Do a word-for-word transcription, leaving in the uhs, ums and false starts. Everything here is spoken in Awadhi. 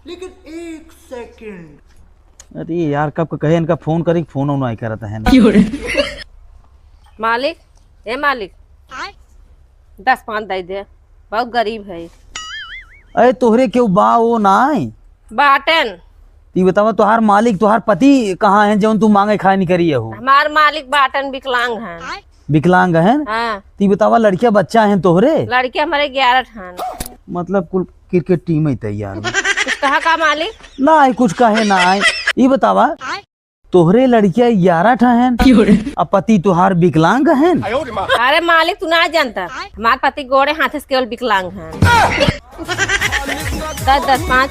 लेकिन एक सेकंड। अरे यार, कब का कहे इनका फोन करी, फोन उन नाहीं करत है ना। मालिक, ए मालिक, दस पाँच दइ दे, बहुत गरीब है। अरे तोहरे केहू बा ओ नाहीं? बाटेन। ती बतावा, तोहार मालिक, तोहार पति कहाँ हैं, जौन तू माँगे खाए निकरी हो? हमार मालिक बाटेन, विकलांग हैं। विकलांग हैं? हाँ। ती बतावा, लड़किया बच्चा हैं तोहरे? लड़किया हमारे ग्यारह ठा हैं। मतलब कुल क्रिकेट टीम ही तैयार हो। कुछ कहा का मालिक? नाहीं, कुछ कहे नाहीं। ई बतावा, तोहरे लड़किया ग्यारह ठा हैं, आ पति तोहार विकलांग हैं? अरे मालिक, तू ना जानता, हमार पति गोड़े हाथे से केवल विकलांग हैं। दस दस पाँच।